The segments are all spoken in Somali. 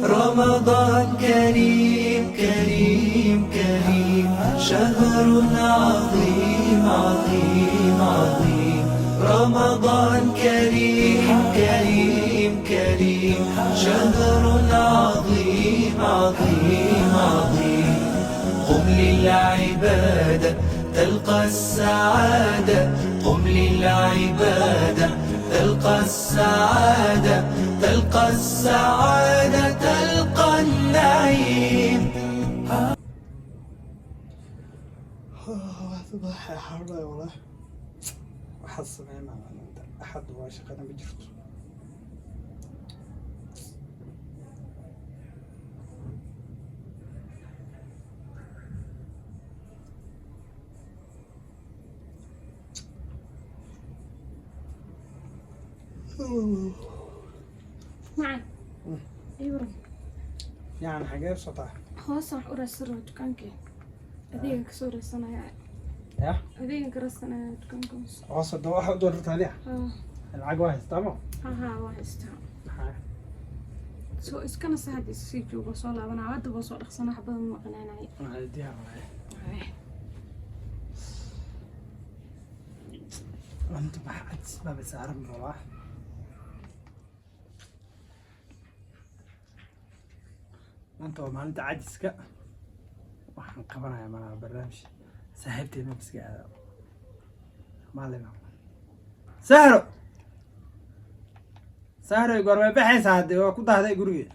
رمضان كريم كريم كريم، شهر عظيم عظيم عظيم. رمضان كريم كريم كريم، شهر عظيم عظيم عظيم. قم للعبادة تلقى السعادة، قم للعبادة تلقى السعادة، تلقى السعادة، تلقى النعيم. Xarunayo wallah, waxaad sameynaa maalinta Axad waa shaqana ma jirto. Macan ii waran. Yani xagee u socotaa? Hoosaan wax u raadsan rabaa dukaankii, adeegan kasoo raadsanaya. Ya? Adeegan ka raadsanaya dukaanka hoos. Hoos da waxa u doon rabtaa adiga? Haa. Lacag waa haystaa ma? Ha, waa haystaa. Maxaa? Soo iskana saxad sii joogo, soo laabanaa hadda, waa soo dhaqsana, wax badan ma maqnaanaya. Waxaa diyaar waaye. Maanta waxa cadis baaba saaran rabaa. Maanta waa maalinta cajiska. Waxaan qabanayaa malaha barnaamij saaxiibtay ma iska aada maalin. Sahro, Sahro, goormay baxaysaa? Hadde waa ku dahday guriga.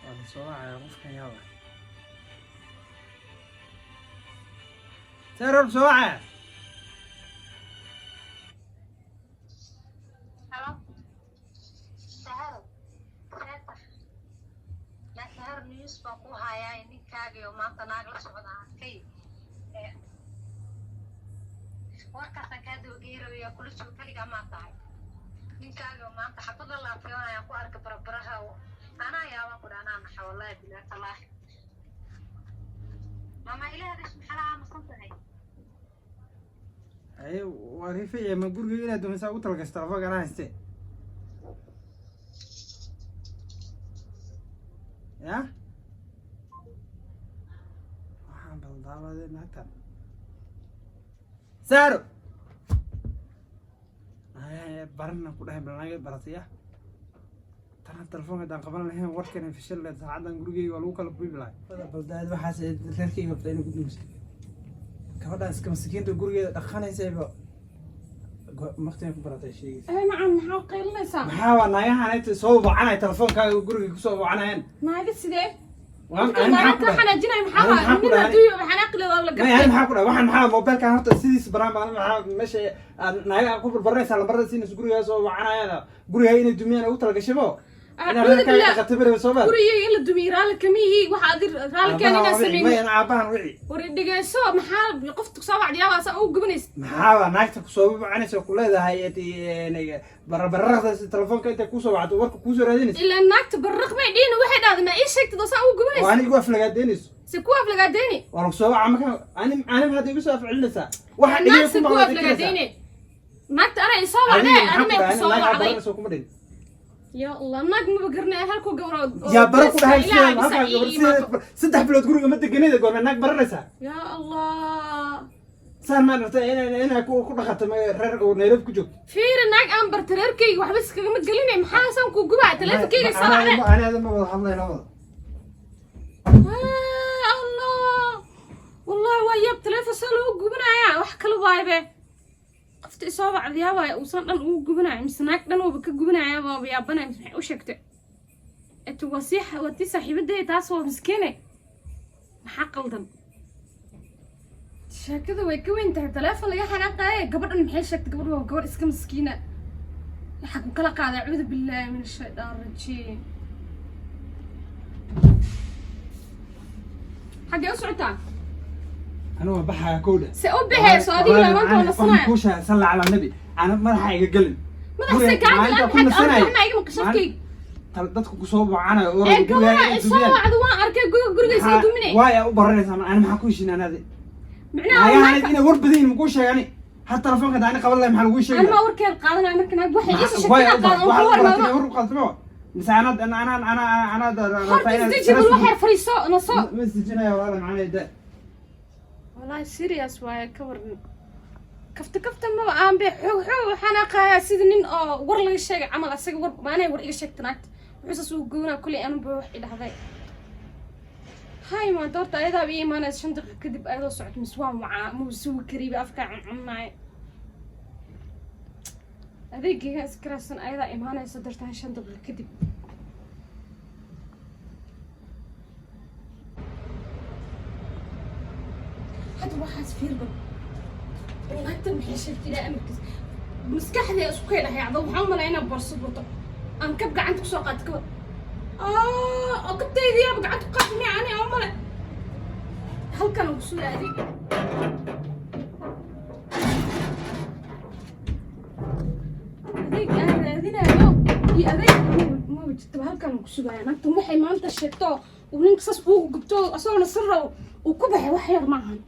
Waa la soo wacaya qofkan, yaaba. Sahro, la soo wacaya. Hello. Saharo. Seeta. Yaa Saharo, news baan ku hayaa, ninkaagii oo maanta naag la socda arkay. Ee, warkaasaan kaa daba kula joogo, kaligaa maa tahay. Ninkaagii oo maanta xabad la laafyoonayaan ku arka barabaraha oo anaa yaabaan ku dhaha, anaa naxa, wallaahi bilaahi tallaahi. Mama ilaahdaas maxaa la aamusan tahay? Haye, waa rifaya ma guriga inaad dumaysaa ugu talagasho telefoonka anaa hayste ya. Waxaan baldaawaday naagtan Saaro barana ku dhahay, bal naga barataya tana telefoonka haddaan qaban lahayn warkan fashil leed saacadan gurigeyga waa lagu kala buibi lahay. Baldaad waxaas reerkayga rabta inay ku dumayso gabadhaan iska masakiinta gurigeeda dhaqanaysayba waqtigan ku baratay sheegaysa. Ee macan, maxaa u qaylinaysaa? Maxaa waa naagahan inta soo wacanay telefoonkaaga guriga kusoo wacanayaan? Naaga sidee? Waa Dadka ani maxaa naaga ku ka dhahay? xanaajinaya maxaa Ani waa maxaa ku nin dhahay? adduunyo xanaaqleeda la Maya, ani gartay. maxaa ku dhahay? Waxaan maxaa mobilkan horta sidiis baraan baan maxaa meesha aad naagaha ku barbaranaysaa lambarada siinaysa gurigaa soo wacanayaan gurigaa inay dumiyaan ugu talagashay mo inaad Acuudu reerkaaga billah. dhaqato beriba soo ma Gurigayga in la dumiyo raalli kama yihi, waxa adi raalli keen inaan sameyn. Maya, aabahan wici. War dhegeyso, maxaa qofta soo wacdiyaabaa saa ugu gubanaysa? Maxaa waa naagta kusoo wacanaysa ku leedahay barbararada telefoonka intay kusoo wacdo warka kuusoo raadinaysa? Ilaa naagta barraq may dhihin, waxay dhahday ma ii sheegtid oo saa ugu Oo gubanaysa. ani igu aflagaadeynayso. Se ku aflagaadeeni? Waa lagu soo waca marka ani hadda igu soo afcelinaysaa waxa dhigay Naagta ku ku maqlaa. aflagaadeeni, naagta anaa isoo wacdee, Adiga ani may maxaa ku kusoo dhahay? Naag wacday. baranayso kuma dhihin. Ya Allah, naag maba garanaya halku gabar oo Yaa bara ku dhahay? ilaahay Sidee bisa halkaa ii gabar imaato. sidee 3 bilood guriga ma deganayda, goorma naag baranaysaa? Ya Allah. Saan maa rabtay inay ku dhaqato reer oo Nairobi ku joogto? Fiiri, naag aan barta reerkayga waxba iskagama gelinay, maxaa saan kuu gubaa taleefonkayga soo wacdee? Ani ada ma wada hadlayna wada. Allah, wallahi waa yaab, taleefon saa loogu gubanayaa, wax kale waaybe. Qofta isoo wacdiyaabaya uusan dhan ugu gubanaya mise naag dhan uuba ka gubanaya, waaba yaabanaya mise maxay u sheegtay? Eto waa sii waa tii saaxiibadeeda, taas waa miskiine. Maxaa qaldan? Sheekada way ka weyn tahay taleefon laga xanaaqaaye. Gabadhan maxay sheegtay? Gabadh waa gabadh iska miskiina, waxaa ku kala qaaday. Acuudu billaahi min ashaytaan rajiim. Xaggee u socotaa? Anigu waa baxaya kowdha. Se u baxayso adiga maanta waa nasanaya? Kuusha salla calaa nabi, ana madaxa iga gelin. Madaxse kaa Maalinta ku galan nasanaya. maxaa iga maqashafkayga? Dadka kusoo wacanayo oo Ee raba gurigaaga gabadha inay isoo dumiyaan. wacdo waan arkay, guriga soo duminay. Waay u baranaysaa? Ani maxaa ku heshiin anaade? Micnaha Naagahan naagta inay war badan yihiin makuu sheegani? Ha, telefoonka daani qaban lahay, maxaa laguu sheegaya? Anma warkeed qaadanaya marka naag waxay iisoo sheegtay inaan qaadan oo ku Waxaad hormaado. war u qaatamo mise anaad anaad Horta isdeji bal, waxyar fariiso, naso. Ma isdejinaya walaala, macnaheeda da. Wallahi serious waaye, ka waran. Kafta kafta maba aan be, xoog xoog waxaan aqaayaa sida nin oo war laga sheegay camal. Asaga war maanay war iga sheegta naagta, wuxuu saas uu gownaa kuley anuba wax i dhahday. Hay, maanta horta ayadaaba ii imaanaysa 5 daqiiqo kadib ayadoo socot, mis waan wacaa, muu sugi kariiba, afkaa cuncunaayo, adeegayga iskarasan, ayadaa imaanaysa dartaan 5 daqiiqo kadib. Hadda waxaas fiirba, naagtan maxay sheegtay? Ilaa amarkiis maskaxdii isku kay dhexyacdo. Waxaan u malaya inaan boorso wato, aan kab gacanta kusoo qaato kaba oo kabtaydiyaaba gacanta ku qaata miya? Ani oo male halkan ugu soo adeeg. Adeeg aan raadinayo iyo adeeg maba jirtaba, halkan ku sugaya. Naagtan waxay maanta sheegto uu ninka saas ugu gubto, asagona si rabo uu ku baxay, wax yar maahan.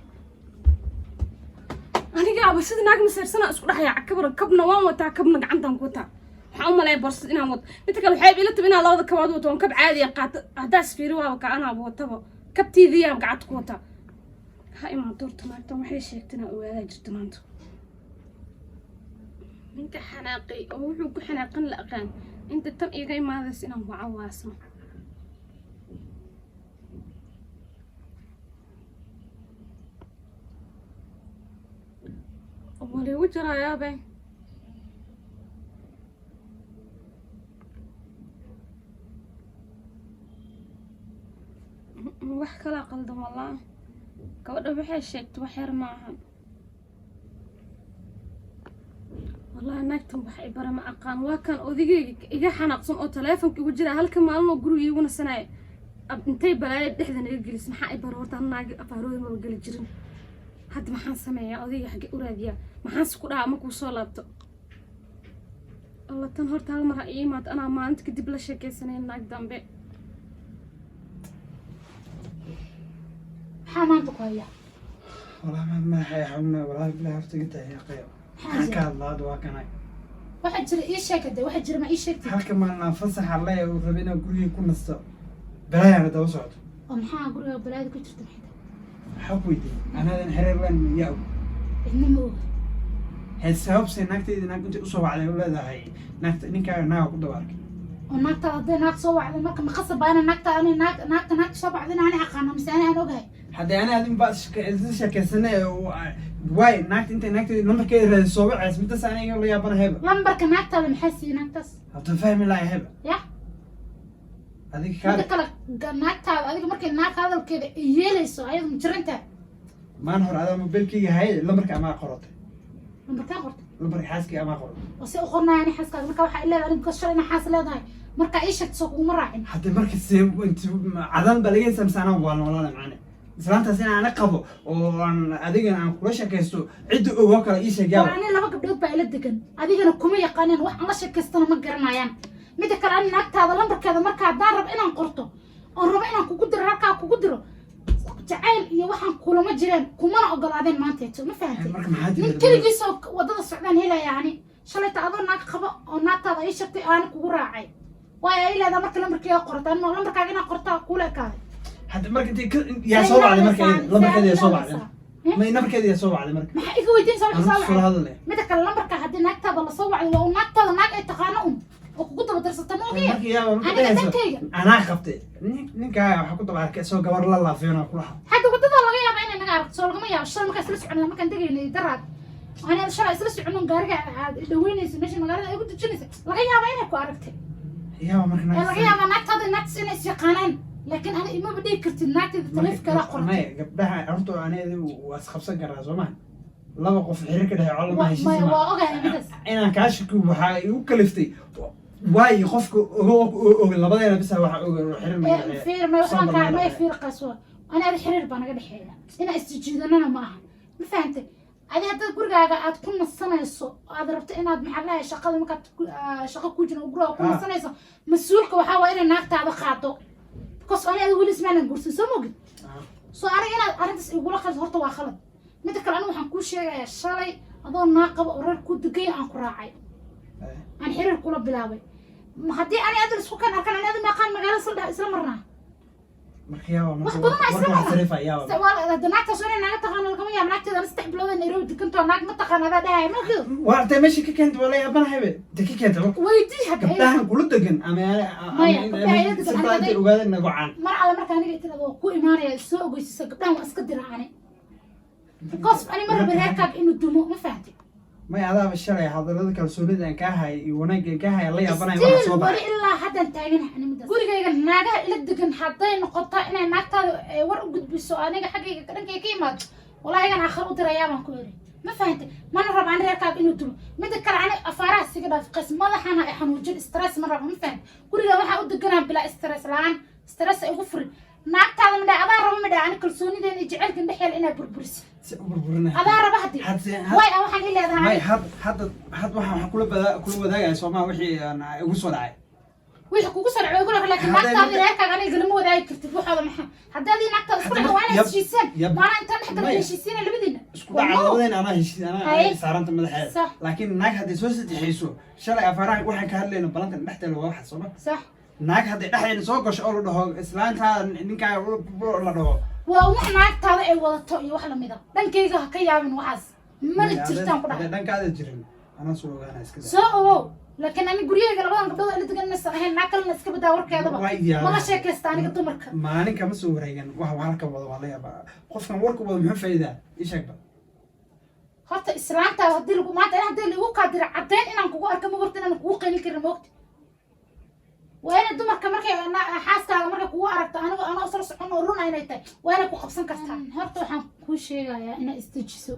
Anigaaba sida naag maseersana isku dhexyaaca. Kabar kabna waan wataa, kabna gacantaan ku wataa. Waxaan u malaya borsad inaan wato. Midda kale, waxay ila tabi inaan labada kabood wato oon kab caadi ah qaato. Haddaas fiiri, waaba ka anaaba wataba, kabtiidiyaaba gacanta ku wataa. Ha imaado horta naagtan, waxay sheegtay inaan ogaadaa jirta. Maanta ninka xanaaqay oo wuxuu ku xanaaqan la aqaan. Inta tan iiga imaadaysa inaan waco waasno. Waa liigu jarayaabe. Wax kalaa qaldan walaa. Gabadha waxay sheegtay wax yar maahan wallahi. Naagtan wax i bara ma aqaan. Waa kan odigayga iga xanaaqsan oo taleefonka igu jira halka maalin oo guriga iigu nasanaya. Intay balaayo dhexda naga gelis, maxaa i bara horta? Naag afaarooda maba geli jirin. Hadda maxaan sameeyaa? Odayga xagge u raadiyaa? Maxaanse ku dhahaa markuu soo laabto? Alla, tan horta hal mar ha ii imaado, anaa maalinta kadib la sheekaysanaya naag dambe. Maxaa maanta ku haya? Walaa ma madaxay xanuunaya walaa bilahi. Horta iga tahay qayb, maxaan ka hadlaa hadda? Waa kanay. Waxaa jira ii sheeg hade, waxaa jira ma ii sheegtid? Halka maalin aan fasaxa leeyahay uu rabay inaan gurigii ku nasto, balaayana daba socdo. Oo maxaa guriga balaada ku jirta? Maxay tahay? Maxaa ku weydiiyey? Anaadan xiriir leen yaa og? Cidna ma oga. Hee, sababse naagtayda naag intay usoo wacday u leedahay naagta ninkaaga naaga ku daba arkay? Oo naagtaada hadday naag soo wacday, marka ma qasab baa ina naagta ani naag naagta naagta soo wacday ani aqaano mise ani aan ogahay? Haddii ani adin baa isla sheekaysanay, waay naagta intay naagtayda nambarkeeda raadi soo wacays, midaas aniga la yaabanahayba. Lambarka naagtaada maxaa siiyey naagtaas? Horta fahmi lahay heba. Ya. Adiga Midda kaale. kale, naagtaada adiga markay naag hadalkeeda ay yeelayso, ayadu ma jirantaa? Maalin hore adaa mobilkeyga hayay, lambarka amaa qoratay. Lambarkaa qortay? Lambarka xaaskayga amaa qoratay. Oo see u qornaya ani xaaskaaga? Marka waxaa leedahay aniga shalay ina xaas leedahay, markaa ii sheegto soo kuguma raacin. Hadda marka see inti cadaan baa laga hesaa mise anaa waa noolaada? Macne islaantaas in aan qabo oo aan adigana aan kula sheekaysto, cidda ogoo kale ii sheeg. War Yaaba. Ani laba gabdhood baa ila degan, adigana kuma yaqaaneen, wax aan la sheekaystana ma garanayaan. Midda kale, ani naagtaada lambarkeeda marka haddaan rabo inaan qorto oon rabo inaan kugu diro, halkaa kugu diro, jacayl iyo waxaan kulama jireen, kumana ogolaadeen maanteeto, ma fahantay? Marka maxaa Nin jira? keligiisoo wadada socdaan helaya. Ani shalayta adoo naag qabo oo naagtaada ii sheegtay aani kugu raacay, waayo ay leedahay marka lambarkeeda qorata, anma lambarkaaga inaan qortaa kuula ekaaday. Hadda marka intay ka yaa soo wacday marka iyada? Lambarkeeda yaa soo wacday? Ma nambarkeeda yaa soo wacday marka? Maxaa iga weydiinaysaa Aan waxa soo soo wacay? hadalnay. Mida kale, lambarka haddii naagtaada lasoo wacday, waa un naagtaada naag ay taqaano un oo kugu daba darsata, ma ogiya? Marka yaaba marka Aniga dhehayso dhankayga. Anaa qabtay ninkaa waxaa ku daba arkay isagoo gabar la laafiyona kulaha. Xagga wadada laga yaaba inay naga aragto, soo lagama yaabo. Shalay markaa isla soconay, markaan degaynay daraad, ani shalay isla socono, gaariga aad dhaweynaysa meesha magaalada ay ku dejinaysa, laga yaaba inay ku aragtay. Yaaba marka. Ee laga yaaba naagtaada naagtas inay is yaqaanaan, laakiin ani imaba dhigi kartid naagteeda taleefkeeda qortay. Maya, gabdhaha horta aniga waa isqabsan karaa, soo maha? Laba qof xiriir ka dhexeeyo lama heshiis. Maya, ma waa ogahay midaas. Inaan kaa shaki waxaa igu kaliftay, waayo qofka ogo og labadeena bisa waxa og oo xiriir naga dhexeeya. Fiir, may waxaan Soo kaa may barnaamij. fiir qaswa, ani ada xiriir baa naga dhexeeya, inaan isjiidanana ma aha, ma fahantay? Adi haddaad gurigaaga aad ku nasanayso, aad rabto inaad, maxaa lahay, shaqada markaad shaqo ku jiro, guriga ku nasanayso, mas-uulka waxaa waa inay naagtaada qaado, because ani adi weli ismaanan guursan, soo mogid. So aniga inaad arrintaas igula qalid horta waa khalad. Mida kale, anigu waxaan kuu sheegayaa, shalay adoo naa qabo oo reer ku degay aan ku raacay, aan xiriir kula bilaabay. Haddii ani adil isku kan arkan, ani adi meeqaan magaalada isla marnaa. Marka yaaba. Wax Marka badan aa isla warka marnaa. sarifa yaaba. Waa naagtaas inay naaga taqaano lagama yaabo. Naagteeda ana 3 bilood ee Nairobi degantoo, naag ma taqaan adaa dhahaya ma ogido. Waa intee meesha ka keentay? Waa la yaabanahay be, intee ka keentay warka? Weydii hadda. Gabdhahan kula degan ama Maya, gabdhaha ila degan, sirtaa aniga intay ogaadeen nagocaan. Mar alle marka aniga itirada waa ku imaanaya, soo ogeysisa, gabdhahan waa iska dira ani, because ani ma raba reerkaaga inuu dumo, ma fahamtid? May, adaaba shalay hadallada kalsoonida aan kaa hayay iyo wanaagga aan kaa haya la yaabanaya waxa Still soo weli baxay. Ilaa haddaan taaganahay ani midaas. Gurigayga naagaha ila degan hadday noqoto inay naagtaada ay war u gudbiso, aniga xaggayga dhankayga ka imaado, wallahi igan aakhir u dirayaa baan ku iri, ma fahantay? Mana raba ani reerkaaga inuu dumo. Mida kale, ani afaaraha siga dhaaf qays, madaxana ay xanuujin, stress ma rabo, ma fahantay? Guriga waxaa u deganaa bilaa stress la-aan, stress ay ugu furin. Naagtaada midhaa adaa raba, midhaa ani kalsoonideena iyo jecelkan dhexeela inaa burburiso. Si u burburinaya. Adaa raba haddii way aan waxaan i leedahay. May, had waxaan kula wadaagaya soomaa wixii aan igu soo dhacay. Wixii kugu soo dhacay guriga, laakiin Hadday naagtaada reerkaaga aniga galama wadaagi kartid waxooda. Maxaa haddaad ii naagtaada isku Hadda dhacdo, waa inaad heshiiseen. Maana intaan dhex gala Maya. heshiisiina labadiina. Isku Waa dhaca no. labadeen anaa heshiis anaa Haye. saaranta madaxeeda. Laakiin naag hadday soo sadexayso, shalay afaaraha waxaan ka hadlayno ballantan dhexdeeda waa waxa sooma. Naag hadday dhexdeena soo gasho oo la dhaho islaantaa ninkaa la dhaho. Waa wax naagtaada ay wadato iyo wax lamida, dhankayga ha ka yaabin, waxaas mana jirtaan ku Hadday dhahay. dhankaada jirin anaa soo ogaana, iska daa. Soo ogow, laakiin ani guryahayga labadan gabdhood ila degan inaysan ahayn, naag kalena iska badaa warkeedaba. Waa yaabay. Mala sheekaysta aniga dumarka. Maalin kama soo wareegan wax halka wado, waa la yaabaa. Qofkan warka wado muxuu faa'iidaa? Ii sheegba. Horta islaantaada haddii lagu maanta in haddii lagu kaadira caddeyn inaan kugu arka, ma horta inaan kugu qaylin karin, moogta? Waa inay dumarka markay xaaskaaga markay kugu aragto anigo anoo isla socon oo run inay tahay, waa inay ku qabsan kartaa. Horta waxaan kuu sheegayaa inaad isdejiso,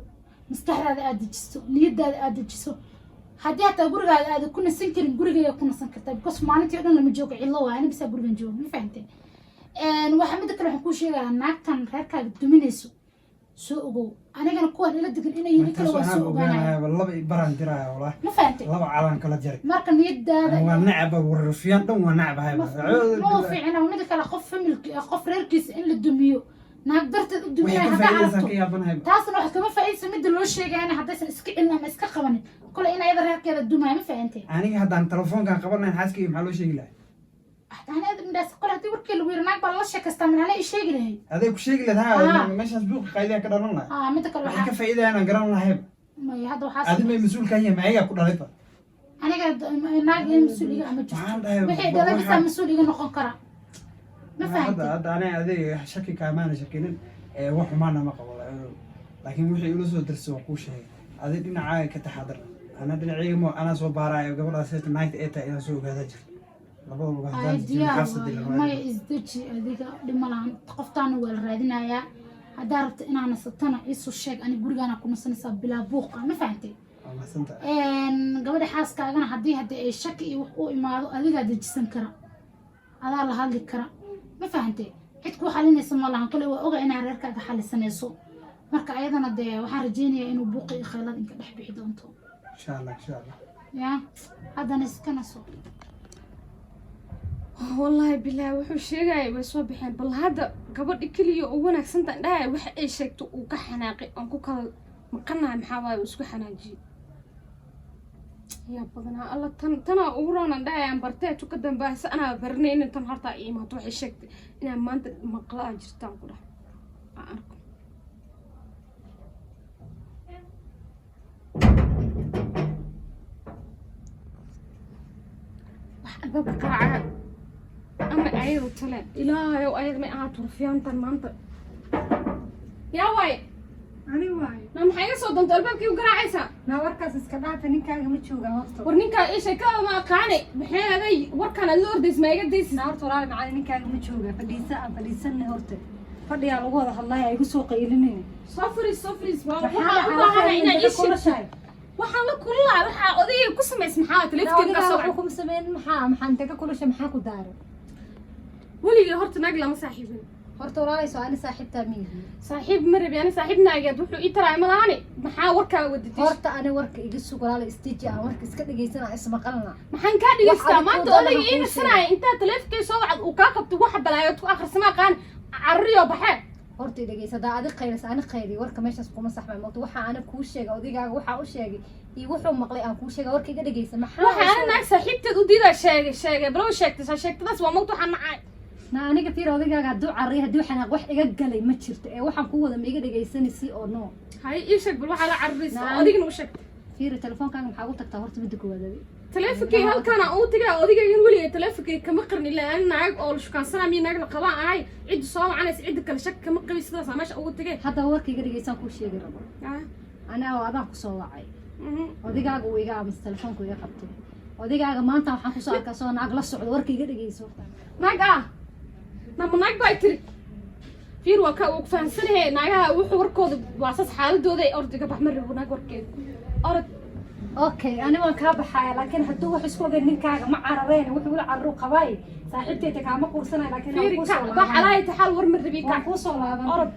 maskaxdaada aad dejiso, niyadaada aad dejiso. Haddii hataa gurigaada aada ku nasan karin, gurigayga ku nasan kartaa, because maalintii o dhan lama joogo, cidlo waa ani bisaa gurigan joogo, ma fahamtay? Waxa mida kale waxaan kuu sheegayaa, naagtan reerkaaga duminayso soo ogow, anigana kuwan ila degan inay yihiin kale Markaas waa waxaan soo ogaanaya. ogaanaya laba baraan diraya walaa. Ma fahamtay? Laba calaan kala jaray. Marka niyadaada Waa nacba, warrafiyaan dhan waa nacbahay. Ma fiicna. Mida kale, qof familki, qof reerkiisa in la dumiyo, naag darteed u duminaya Waxay ka haddaa faa'iidaysan aragto ka yaabanahay. Taasna waxaad kama faa'iidaysa midda loo sheegayana haddaysan iska celin ama iska qabanin kole in ayada reerkeeda dumaya, ma fahantay? Aniga haddaan telefoonkan qaban lahayn xaaskayga, maxaa loo sheegi lahaa? Haddaan midhaas kole haddii warkii lagu yiri naag baa lala sheekaystaa, min anaa ii sheegi lahayd. Aday ku sheegi lahayd. Ah. Ha, meeshaas buuqa qayliyaa ka dhalan lahaa. Ah, mida kale Waxay ka waxaa faa'iidayaan aan garan lahayba. Maya, hadda waxaa Adi may mas-uul ka yahay? Ma ayagaa ku dhalayba? Aniga naag iyo mas-uul iga ama jirto. Waxaan dhahay Wixii dhalay bisaa mas-uul iga noqon kara, ma Hadda fahantay? Hadda aniga adiga shaki kaamaana shakinin ee wax xumaana ma qabo, laakiin wixii ila soo dirsay waa kuu sheegay. Adi dhinacaaga ka taxadar, ana dhinacayga ma anaa soo baaraayo gabadhaas heeta naagta ay tahay inaan soo ogaada jirto labada luga Ay, haddaan jirin diyaar xaafsa waaye. dilan. Maya, isdeji adiga, dhima lahan. Qoftaana waa la raadinayaa. Haddaa rabta inaa nasatana iisoo sheeg, ani gurigaana ku nasanaysaa bilaa buuqa, ma fahantay? Waa mahadsantahay. Gabadha xaaskaagana haddii ay shaki iyo wax u imaado, adigaa dejisan kara, adaa la hadli kara, ma fahantay? Cid kuu xalinaysa ma lahan. Kole waa oga inaa reerkaaga xalisanayso. Marka ayadana dee waxaan rajeynayaa inuu buuqi iyo khaylad inka dhex bixi doonto. Insha Allah, insha Allah. Ya, haddana iska naso. Wallaahi bilaahi, wuxuu sheegaya way soo baxeen. Bal hadda gabadha keliya oo wanaagsantan dhahaya waxa ay sheegto uu ka xanaaqay, aan ku kala maqanahay. Maxaa waaye uu isku xanaajiyey? Yaa badanaa alla, tan tanaa ugu roonan dhahaya aan bartee tu ka dambaasa anaa baranaynin. Tan hortaa ii imaato waxay sheegtay inaan maanta maqla aa jirtaan ku dhahay aan arko. Wax albaabka qaraaca ama ayadu tale, ilaahayow, ayad may ahaato rufiyaantan maanta. Yaa waaye? Ani waayo. Na maxaa iga soo doonta albaabkii u garaacaysaa? Na warkaas iska dhaafa, ninkaaga ma jooga horta? War ninkaa ii sheekada ma aqaane, maxay aday warkaan aad la ordays? Ma iga daysid? Na horta walaal macali, ninkaaga ma jooga? Fadhiisa, aan fadhiisanay horta, fadhiyaa lagu wada hadlaya, igu soo qaylinayna. Soo fariis, soo fariis. Waa Maxaa waxaan u dhacay? baahanahay inaa ii sheegto. Kulashahay. Waxaan la kululaa waxaa odayga ku samays. Maxaa taleefanka ka soo Waxaa kuma sameyn? Maxaa intee ka kulashay? Maxaa ku daaray? Weligay horta naag lama saaxiibin. Horta walaalayso, ani saaxiibtaa miyihi? Saaxiib ma rabi ani, saaxiib naageed wuxuu ii taraay malaani. Maxaa warkaa wadadiis? Horta ani warka iga sug, walaala, istiji aan warka iska dhegaysana, ismaqalna. Maxaan kaa dhigeystaa? Wax maanta adiga odayga kuu ii nasanaya intaa taleefonkay soo wacad uu kaa qabto, waxa balaayood ku akhrisama aqaan carriyo baxee. Horta i dhegeysa, haddaa adi qaylis ani qayli, warka meeshaas kuma saxmay moogta. Waxaa ani kuu sheegay odaygaaga, waxaa u sheegay iyo wuxuu maqlay aan kuu sheegay. Warka iga dhegeysa, maxaa? Waxa ani naag saaxiibteed u diidaa sheegay sheegay balow sheegtay saa sheegtadaas waa moogta waxaan nacay. Na aniga fiir, odaygaaga hadduu carriyo, hadduu xanaaq, wax iga galay ma jirto, ee waxaan kuu wada ma iga dhegeysanaysi oo no? Hay, ii sheeg bal waxaa la carriysa. Naan. Odigna u sheegtay. Fiiri, telefoonkaaga maxaa ugu tagtaa horta midda koowaad adi? Taleefonkay halkaana uu tagay, odayga weligay taleefonkay kama qarin, ilaa ani naag oo la shukaansanaa miyo naag la qabaan ahay, cidda soo wacanaysa cidda kale shak kama qabi, sidaas meesha ugu tagay. Haddaba warka iga dhegeysaan kuu sheegi rabo. Anaa oo adaan kusoo wacay, odaygaaga uu iga aamus, telefoonku iga qabtay. Odaygaaga maanta waxaan kusoo arkaa soo naag la socdo. Warka iga dhegeyso horta. Naag ah nama naag baa tiri? Fiir, waa ka uu ku fahansanahay naagaha wuxuu warkooda waa saas xaaladooda ay ordiga bax. Ma rabo naag warkeeda, orod. Okay, ani waan kaa baxaya, laakiin hadduu wax isku ogeyn ninkaaga ma carareen, wuxuu ula cararu qabaay. Saaxiibteyda kaama quursanay, laakiin waan fiiri kuu kac soo bax. laaban. Alaahi taxaal, war ma rabi. Waan Kac. kuu soo laaban. Orod.